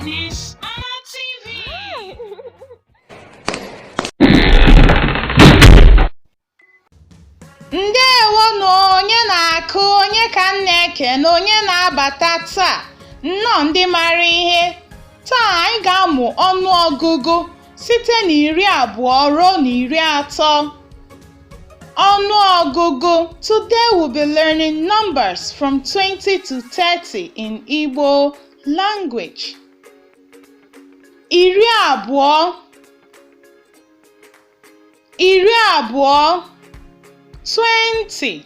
Miss Anna TV. Ndewonụ onye na-akụ onye ka m na-ekene onye na-abata taa nnọọ ndị mara ihe taa anyị ga-amụ ọnụ ọgụgụ site na 20 ruo na 30. Ọnụ ọgụgụ. Today we'll be learning numbers from 20 to 30 in Igbo language. 20, 20,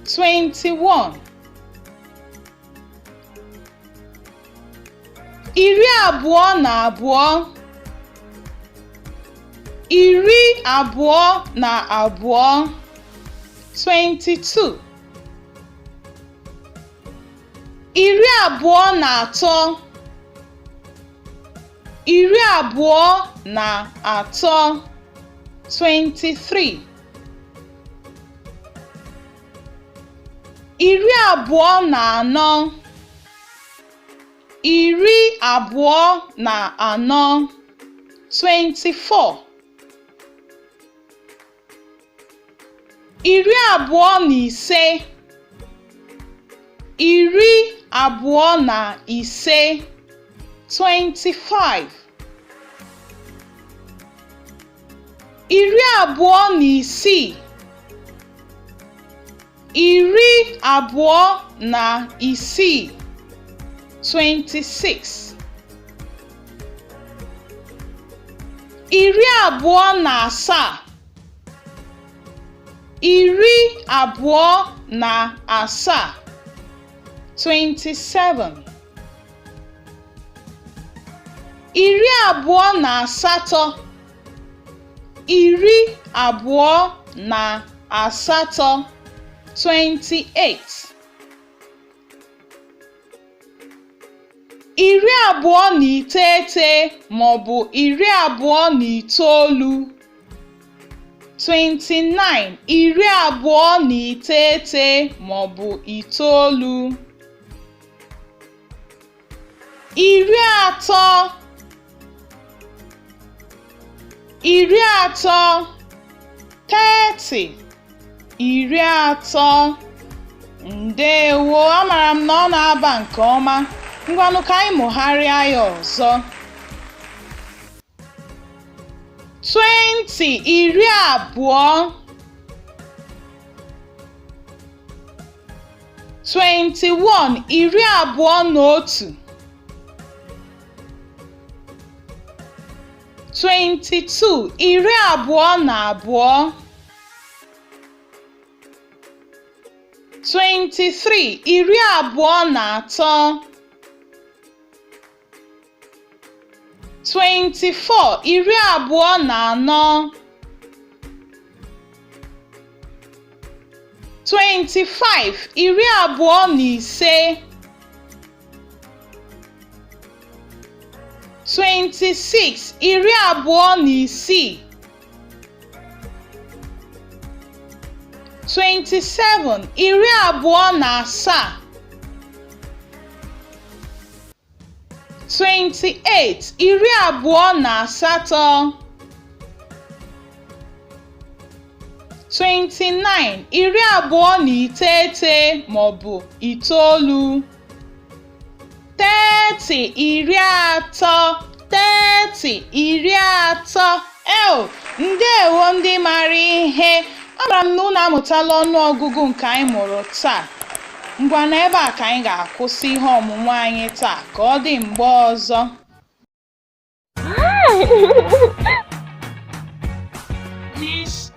20. 21, 21, 21. 22, 22, 22. 23, 23, 23. 24, 24, 24. 25, 25, 25. 26, 26, 26. 27, 27, 27. 28, 28, 28. 29 maọbụ 29, 29, 29 maọbụ itoolu. 30, 30, 30, 30. Ndewo, amara m na ọ na-aba nke ọma. Ngwanụ ka anyị mụgharịa ya ọzọ. 20, 20, 21, 21, 22, 22, 23, 23, 24, 24, 25, 25, 26, 26, 27, 27, 28, 28, 29, 29 maọbụ itoolu. 30, 30, 30, 30. Eo, ndewo ndị mara ihe. Amara m na unu amụtala ọnụ ọgụgụ nke anyị mụrụ taa. Ngwa na ebe a ka anyị ga-akwụsị ihe ọmụmụ anyị taa ka ọ dị mgbe ọzọ. Miss